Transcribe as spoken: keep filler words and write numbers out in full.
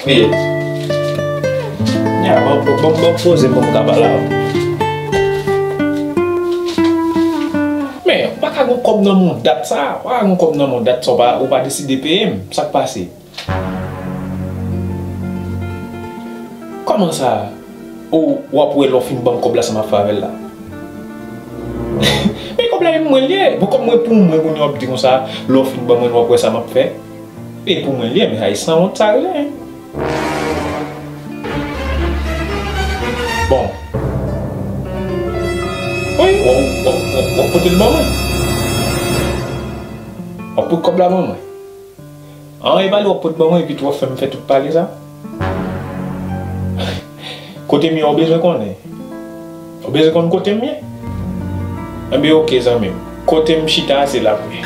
Ye. Ya, bon, bon, bon, bon, poze pou m ka pale avè w. Men, ou pa ka gen kòb nan men w dat sa, ou pa ka gen kòb nan men w dat sa, ou pa, ou pa deside peye m. Sa k pase? Kòman sa? Ou, w ap wè lè w fin ban m kòb la sa m ap fè avè l la. Men kòb la e mwen l ye. Bon, kòb mwen pou mwen, kounye a w ap di konsa, lè w fin ban mwen l, w ap wè sa m ap fè. E pou mwen l ye, men sa e sanwont sa rele, hein. Bon. Wi, w, w, w, w, w ap pote l ban mwen. W ap pote kòb la ban mwen. An, e pa li w ap pot ban mwen epi tou w ap fè m fè tout pale sa? Kote m ye, w bezwen konnen? W bezwen konn kote m ye? Enben, oke, zanmi m. Kote m chita a, se la m ye.